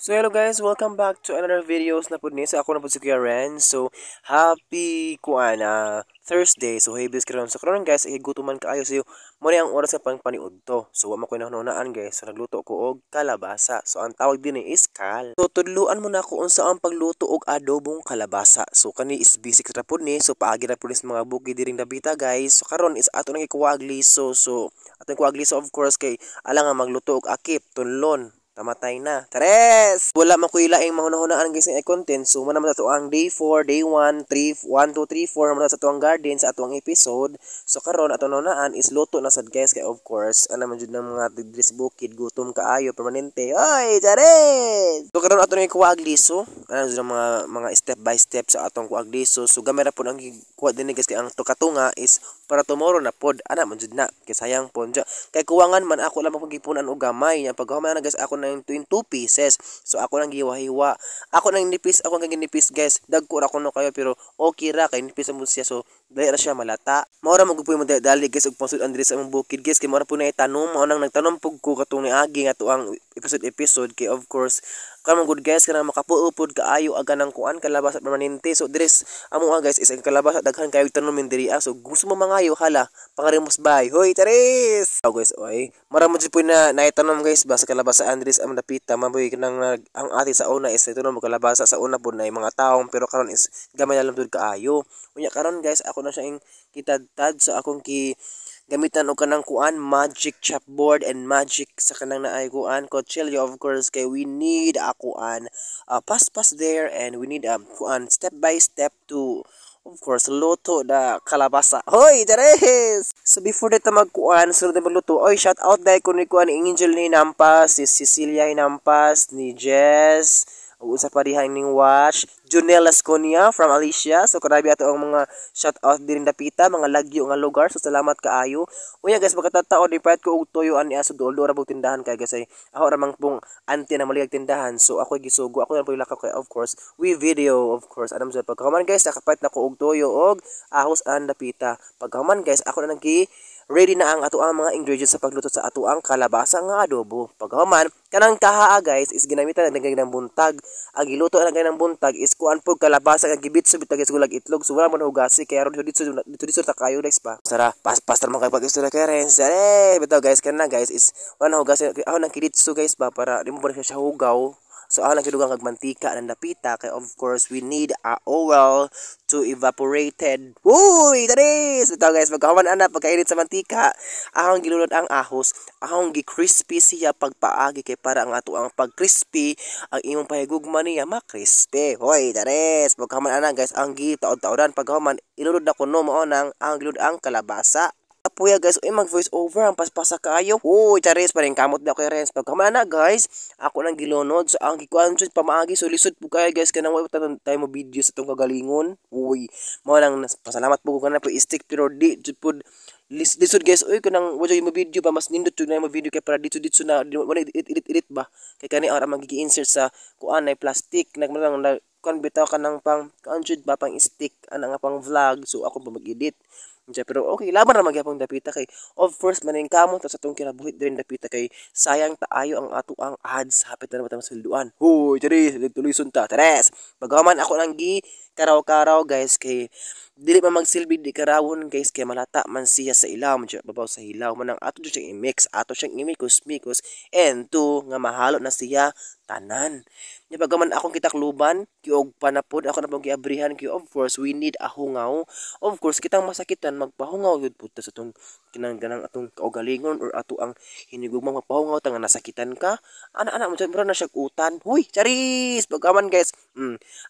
So hello guys, welcome back to another videos na pud ni. So ako na pud si Kuya Ren. So happy kuan Thursday. So hey, bis karon. So karon guys, ay gutuman kaayo, so mo ni ang oras sa pang paniudto. So wa man ko nahunahunaan, guys. So nagluto ko og kalabasa. So ang tawag din is kal. So tudluan mo na ako unsa ang pagluto og adobong kalabasa. So kani is basic ra pud ni. So paagi ra pud ni sa mga bukid diring dapita, guys. So karon is ato nang ikuha og liso. So ato ikuha og liso, of course, kay alang nga magluto og akip, tunlon, tamatay na. Tres! Wala man ko ilaing mahuna-hunaan, guys, ng content. So, mao naman ato ang day 4, day 1, 3, 1, 2, 3, 4 naman sa atuang garden sa atuang episode. So, karon ato nunaan is luto na sad, guys, kay of course, ano man jud ng mga diri sa bukid, gutom kaayo permanente. Oy, chares! So, karon ato nang ikuha og liso. Ano jud ang mga step by step sa atong kuha og liso. So, gamay ra pud ang kuha din, guys, kay ang katunga is para tomorrow na pod. Ana man jud na. Kay sayang pod. Kay kuwangan man ako lamang pag gipunan og gamay. Pag human na, guys, ako na yung 2 pieces. So ako nang giwa-hiwa. Ako nang nipis, ako nang ginipis, guys. Dagko ra kuno kayo pero okay ra kay nipis mo siya, so dali ra siya malata. Mao ra mo mo dali, guys, og pangsud-an diri sa among bukid, guys, kay mao ra pud na itanom, mao nang nagtanom pug ko katong niagi nga tuang episode episode kay of course karon good, guys, kanang makapuo pod kaayo aga ng kuan kalabasa permanente. So diri amo guys is ang kalabasa, daghan kayo tanom diri ah. So gusto mo mangayo, hala, pangarimos bay. Hoy, taris! Oh guys, oy. Mara mo jud na naitanom, guys, ba sa kalabasa Andres ang dapita maboy kanang ang ate sa una is ito mo kalabasa sa una pud na mga taong, pero karon is gamay na lang jud kaayo. Unya karon, guys, ako na siya ing kitadtad sa akong ki gamitan og kanang kuan magic chopboard and magic sa kanang naay kuan kutsilyo, of course, kay we need a kuan pass pass there and we need kuan step by step to, of course, luto the kalabasa. Hoy, Teres! So before dito magkuan, sunod na magluto, oy, shout out dahil ko ni kuan Angel ni Nampas, si Cecilia Nampas, ni Jess, ug usa pa diha ning watch, Junel Lasconia from Alicia. So karabi ato ang mga shout out diring dapita, mga lagyo nga lugar. So salamat kaayo. Unya guys, magkatatao di part ko og tuyo ani aso duol ra tindahan kay guys ay ako ra mang pong auntie na maligag tindahan. So ako gisugo, ako na po lakaw kay of course we video, of course. Anam sa pagkahuman, guys, nakapait na ko og tuyo og ahos ang dapita. Pagkahuman, guys, ako na nang ready na ang ato ang mga ingredients sa pagluto sa ato ang kalabasa nga adobo. Pagkahuman, kanang kahaa, guys, is ginamitan na ng buntag. Ang giluto na ng buntag is kuan po kalabasa nga gibitso bitag gulag itlog. So wala mo hugasi kaya ron dito dito dito ta kayo, guys, pa. Sara, pas pas man kay pag-istorya kay Renz. Eh, bitaw guys, kana guys is wala na hugasi. Ako nang kiditso, guys, ba para di mo ba siya hugaw. So ako lang kidugang kag mantika ng dapita kay of course we need a oil to evaporated. Uy, taris! Ito guys, magkahuman ana pagkainit sa mantika, akong gilunod ang ahos, akong gi-crispy siya pagpaagi kay para ang ato ang pag-crispy ang imong pahigugma niya ma-crispy. Hoy, taris! Pagkahuman ana guys, ang gi taod-taodan, pagkahuman ilunod na kuno mao nang ang gilunod ang kalabasa. Apuya guys, uy, mag voice over ang paspasa kaayo. Uy, charis pa rin kamot na kay Renz. Pagkaman na guys, ako nang gilunod. So ang gikuan jud pamaagi, so lisod po kayo, guys, kanang wa tayo mo video sa tong kagalingon. Uy, mao lang pasalamat po ko kana po stick pero di jud pud lisod, guys. Uy, kanang wa mo video ba, mas nindot jud na mo video kay para dito dito na wala edit edit edit ba. Kay kani ang magigi insert sa kuan ay plastic nagman lang kuan bitaw kanang pang kuan jud ba pang stick ana nga pang vlog, so ako pa mag-edit. Diya, pero okay, laban ra magyapon dapita kay of course maning kamo ta sa atong kinabuhi diri dapita kay sayang taayo ang ato ang ads, hapit na naman ta masweldoan. Huy, diri tuloy sunta. Teres. Pagkaman ako nang gi karaw-karaw, guys, kay dili man magsilbi di karawon, guys, kay malata man siya sa ilaw man babaw sa hilaw man ang ato siyang i-mix, ato siyang imikos-mikos and to nga mahalo na siya tanan. Nya pagkaman akong kitakluban, kiog panapod ako na pong giabrihan kay of course we need a hungaw. Of course kitang masakitan magpahungaw gyud pud ta sa atong kinang ganang atong kaugalingon or ato ang hinigugmang magpahungaw ta nga nasakitan ka. Ana ana mo mura na siya utan. Huy, charis! Pagkaman guys,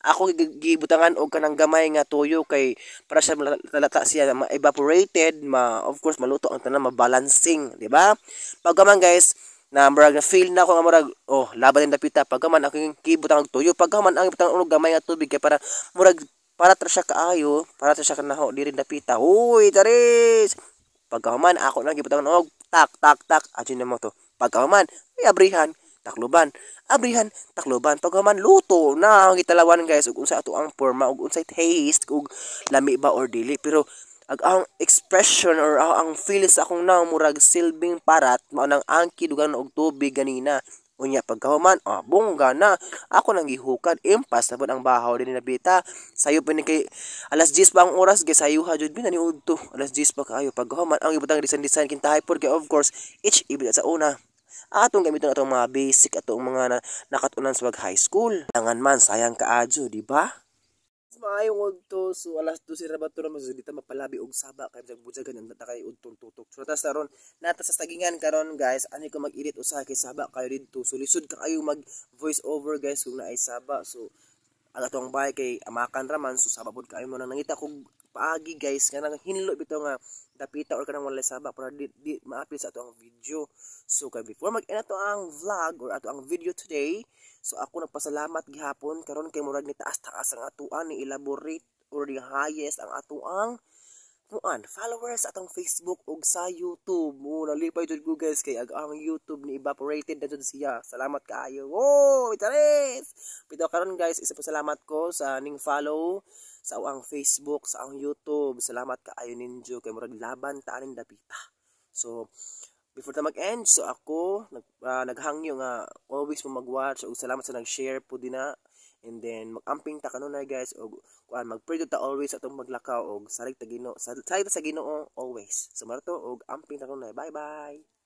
ako gibutangan og kanang gamay nga tuyo kay para siya malata siya, ma-evaporated, ma of course maluto ang tanan, ma-balancing, di ba? Pagkaman guys, na murag na feel na ako nga murag oh laban din dapita, pagkaman ako gibutang og tuyo, pagkaman ang butang og gamay nga tubig kay para murag para tra siya kaayo, para tra siya kanaho diri dapita. Huy, charis! Pagkahuman ako nang gibutang og tak tak tak adyo na mo to. Pagkahuman ay abrihan, takluban, abrihan, takluban. Pagkahuman luto na ang gitalawan, guys, ug unsa ato ang porma ug unsay taste ug lami ba or dili, pero ag ang expression or ang feel sa akong naong murag silbing parat mao nang ang kidugan og tubig ganina. Unya pagkahuman, ah, bongga na. Ako nang gihukad, impas na pud ang bahaw din nabita. Sayo pa ni kay alas 10 pa ang oras guys, sayo ha jud ni udto. Alas 10 pa kaayo pagkahuman ang ibutang design design kintahay pod kay of course each ibig sa una. Atong gamiton atong mga basic atong mga nakatunan sa pag high school. Langan man sayang kaadyo, di ba? Maayong udto. So alas 12 ra ba to naman, so dito mapalabi og saba kay bisag bujagan ang kay udtong tutok. So tas ron nata sa sagingan karon guys, ani ko mag-edit usahay kay saba kayo didto. So lisod ka kayo mag voice over guys kung naay saba. So ang atong bahay kay amakan raman, so saba pud kayo mo nang nangita kog paagi guys nga nang hinlo bitaw nga dapita or kanang walay saba para di maapil sa ato ang video. So kay before mag-end ato ang vlog or ato ang video today, so ako nagpasalamat gihapon karon kay murag ni taas-taas ang atuan ni elaborate or the highest ang atuang kuan followers atong Facebook ug sa YouTube. Mo nalipay jud ko guys kay ag ang YouTube ni evaporated na jud siya. Salamat kaayo. Oh, itares. Bitaw karon guys, isa pa salamat ko sa ning follow sa ang Facebook, sa ang YouTube. Salamat kaayo ninyo kay murag laban ta aning dapita. So before ta mag-end, so ako naghangyo nga always mo mag-watch ug salamat sa nag-share po din na. And then mag-amping ta kanunay guys og kuan, mag-pray ta always atong maglakaw og salig ta Ginoo, salig ta sa Ginoo always. So mao to og amping ta kanunay. Bye bye.